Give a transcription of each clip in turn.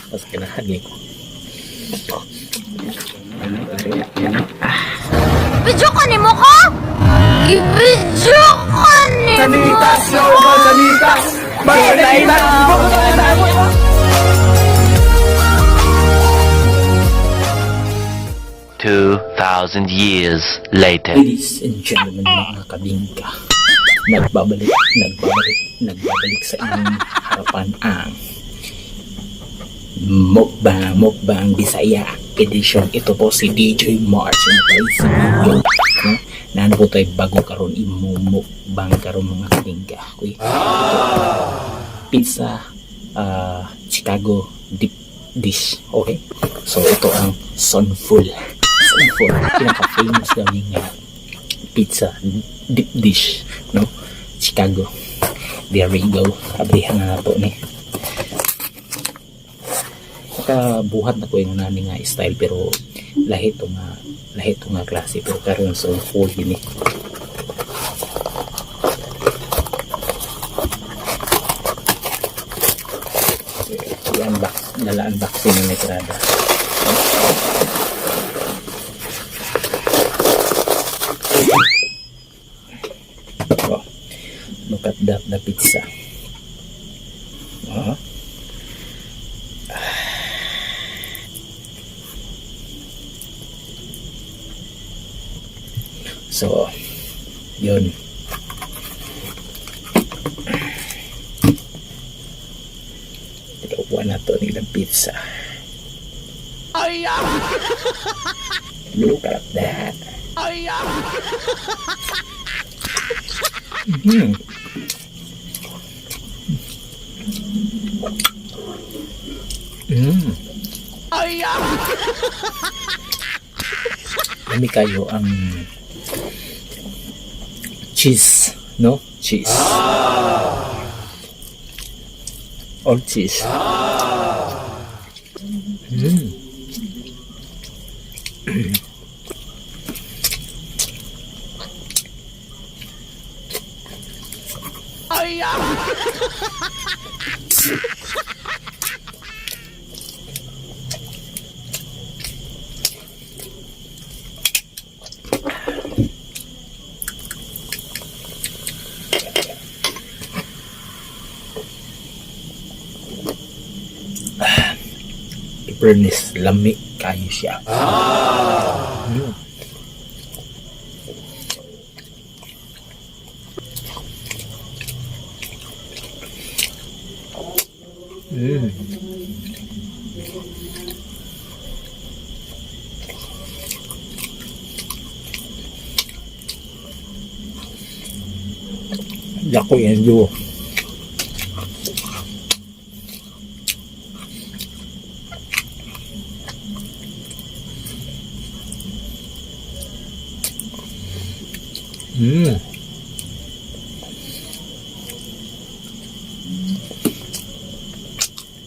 Mas ganahan gyud ko. Video ka ni mo ko? I-video ka ni mo. 2,000 years later. Ladies and gentlemen, mga kabingka, nagbabalik, nagbabalik, nagbabalik sa inyong harapan ang Mukbang, Mukbang Bisaya Edition. Ito po si DJ March. Ano tayo sa video? No? Na ano po tayo bago karon imumukbang karon, mga kabingka. Okay? Ito, pizza Chicago deep dish. Okay? So ito ang Sunful. Sunful. Pinaka-famous kami nga pizza deep dish, no? Chicago. There we go. Abrihan na nato ni. Nakabuhat na ko yung nani nga style, pero lahi to nga klase, pero karon so full gini. I-unbox, dala unboxing ni Krada. Oh, look at that, the pizza. Oh. So, yun. Teka, upuan na to nilang pizza. Look at that. Lami kayo ang cheese, no? Cheese. All cheese. Fairness, lami kayo siya. Dako yan duo.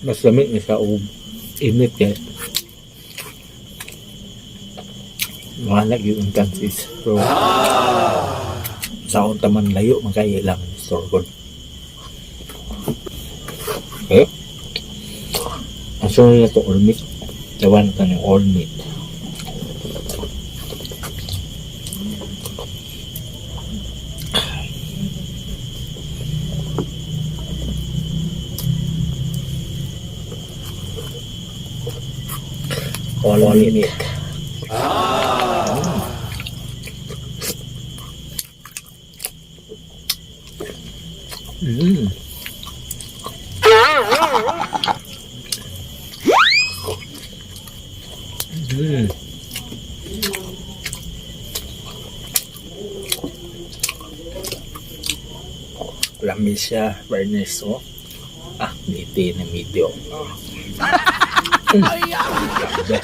Mas lami ni siya og init kay wala gyud ang chances. So, sa unta man layo man kayo ilang store ko. Okay? Ang sunod na to, all meat. Dawan ka ng all meat. All meat. Lami siya, fairness, oh. Ah, miti na miti, oh. Grabe.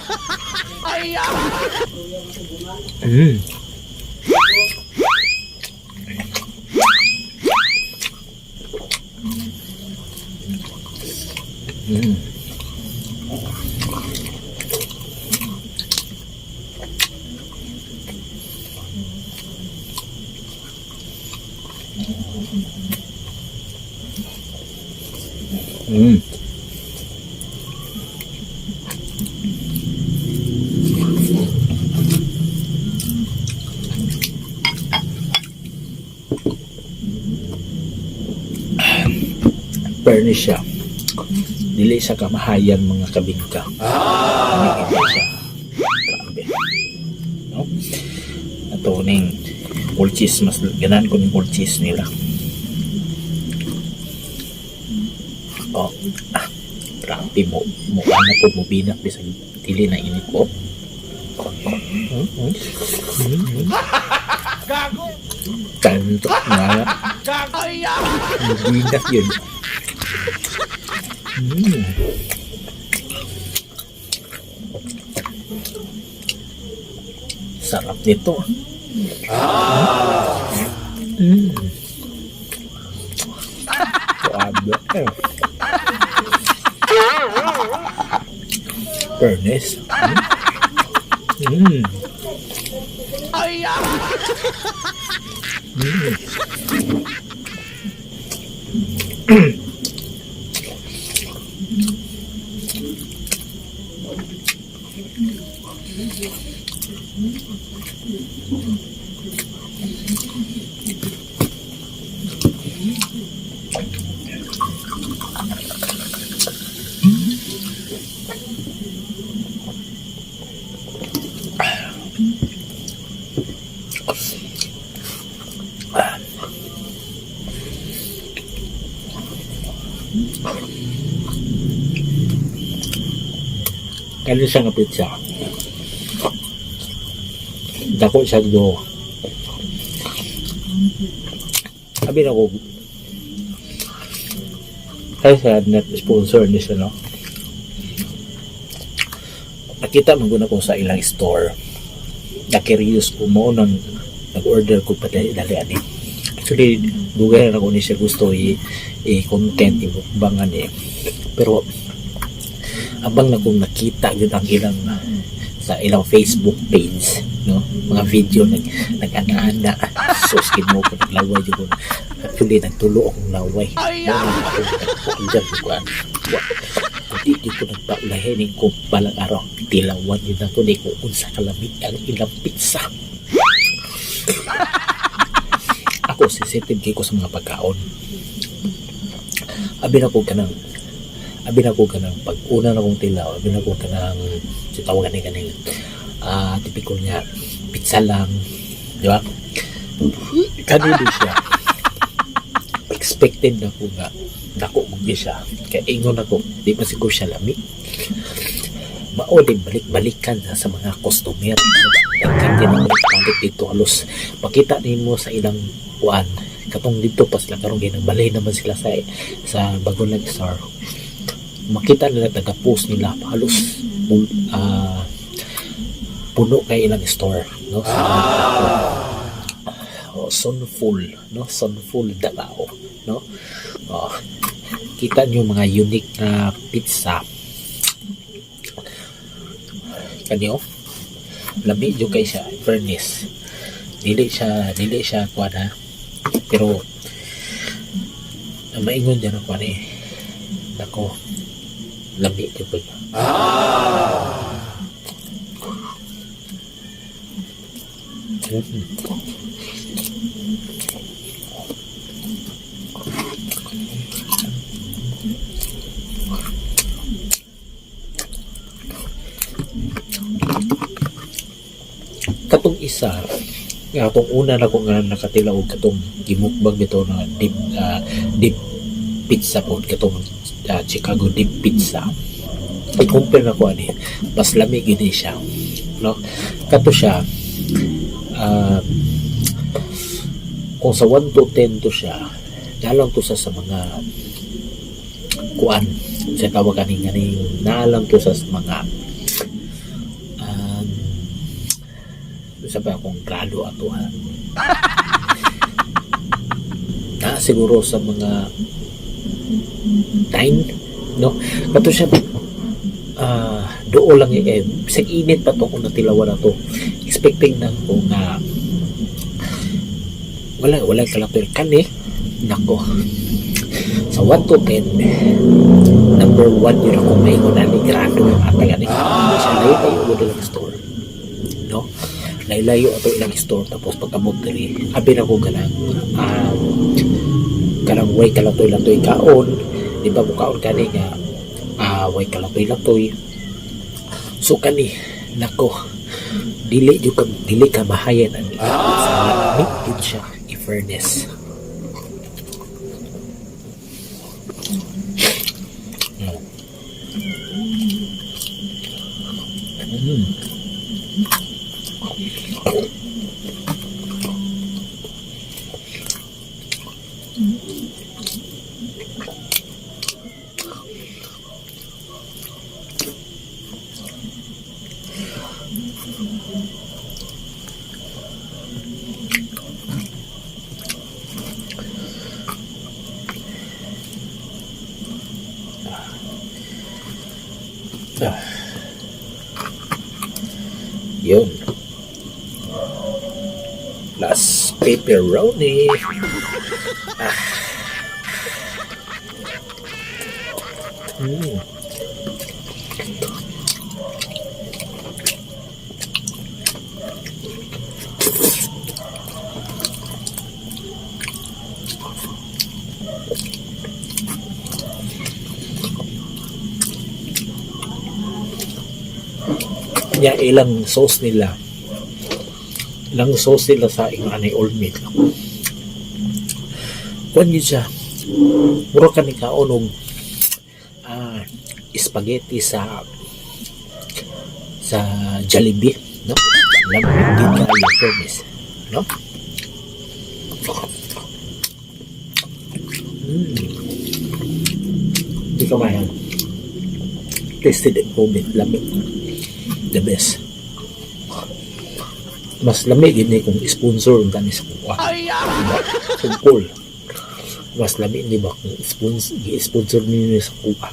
Fairness siya. Dili siya kamahayan, mga kabingka. Hindi siya. Grabe. No? Ato ning all cheese, mas ganahan ko ning all cheese nila. Oh, ah, grabe mo mo ano ko mo binak bisag dili na init po. Kanto nga. Binak yun. Sarap nito. Grabe. Fairness. Kani siya nga pizza. Dako siya do. Sabi na ko, kaya sa net sponsor ni siya, no? Nakita man guna ko sa ilang store. Na-curious ko mo nang nag-order ko pati dali ani. Actually, dugay na ko ni siya gusto i-content, i-mukbangan eh. Pero abang na kong nakita yun ang ilang sa ilang Facebook page, no, mga video nag nag-ana-ana, sus, Ginoo ko, naglaway jud ko. Actually, nagtulo akong laway mo na ako nagkuan kuan wa di di ko nagpaulahin ko balang araw tilawan yun ako ni ko unsa kalami ang ilang pizza. Ako, sensitive kay ko sa mga pagkaon. Abi na ko kanang pag una na kong tilaw, abi na ko kanang si tawagan ni kaning tipikal nga pizza lang, di ba? Kanino siya expected na ko nga dako ko siya kay ingon ako di pa siguro siya lami. Mao din balik-balikan sa mga customer. Daghan din ang balik-balik dito. Halos makita nimo sa ilang kuan katong dito pa sila karon kay nagbalay naman sila sa bagong nag-star. Makita nila taga-post nila, halos puno kay ilang store, no, sa mga tao. Oh, Sunful, no, Sunful Davao, no. Oh, kita niyo mga unique na pizza kanyo. Lami jud kay siya, in fairness. Dili siya kuan ha, pero ang maingon dyan ang kuan eh, nako, lami jud kay. Katong isa nga katong una na ko nga nakatila og katong gimukbang bitaw na deep pizza po, katong Chicago deep pizza, i-compare na ko ani, mas lami gid ni siya, no. Kato siya, kung sa 1 to 10 to siya, nalang to sa mga kuan sa tawag kaning kaning nalang to sa mga sa ba akong grado ato ha, na siguro sa mga 9, no. Kato siya, duol lang eh, bisag init pa to kung natilawan na to, expecting na ko nga wala kalapir kani. Nako, sa 1 to 10, number 1 yun ako maingon na ni grado yung atay ani siya. Layo tayo og ilang store, no, laylayo ato ilang store. Tapos pagkamot diri, abi na ko ganang kanang way kalatoy-latoy kaon. Di ba mukaon kani nga way kalatoy-latoy. So kani, nako, dili jud ka, dili ka mahayan ang pizza. Lami jud siya, in fairness. Ah. Yun. Plus pepperoni. Ah. Nya ilang sauce nila. Ilang sauce nila sa ing ani all meat. Kuan yun siya. Mura ka ni kaon og spaghetti sa Jollibee, no? Lamig din kaayo, promise, no? Di ka mayan. Tasted improvement, lami. The best. Mas lami gid ni kung sponsor ang kani sa kuha. Diba? Sungkol. Mas lami ni ba kung sponsor, gi-sponsor ninyo sa kuha.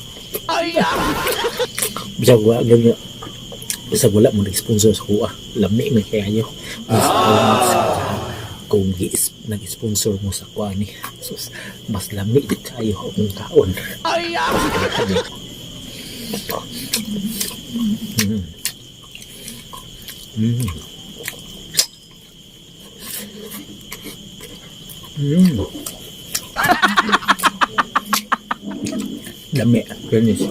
Bisag wala ganyan. Bisag wala mo nag-sponsor sa kuha. Lami man kaya nyo. Mas kung nag-sponsor mo sa kuha ni. Sus, mas lami gid kayo akong kaon. Lami, finish.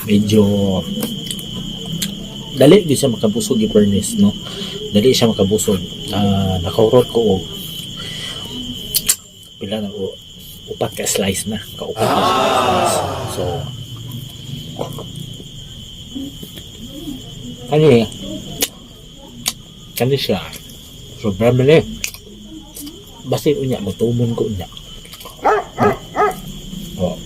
Medyo dali di siya makabusog, i-furnace, no? Dali siya makabusog. Nakahurot ko og pila na o upat ka slice na, kaupat na siya ka slice. So kani kani siya sobrang mali. Basin unya motumon ko unya. Oh.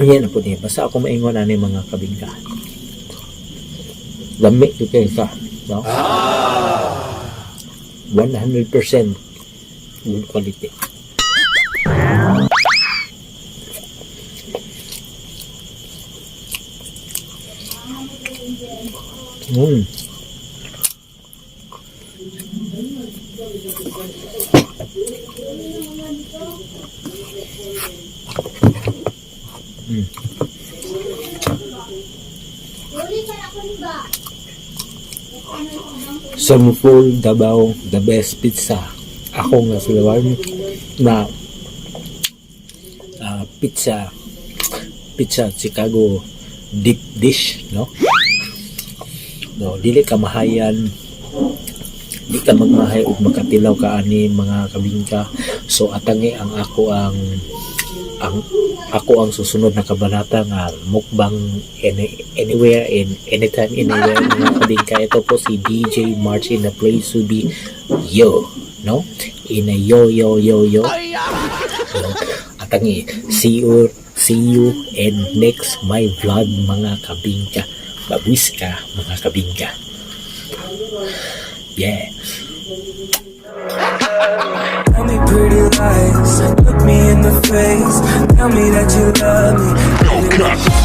Unya na po niya. Basta ako maingon ani, mga kabingka. Lami jud kayo sa, no? 100% good quality. Samful Davao, the best pizza. Ako nga sulawan na pizza pizza Chicago deep dish, no? No, dili ka mahayan, di ka magmahay ug makatilaw ka ani, mga kabingka. So atangi ang ako ang susunod na kabanata nga mukbang anywhere and anytime, anywhere, mga kabingka. Ito po si DJ March in the place to be, yo, no? In a yo yo yo yo yo. Atangi, see you, see you and next my vlog, mga kabingka. Babwis ka, mga kabingka. Yeah. Tell me pretty lies, look me in the face. Tell me that you love me. Not.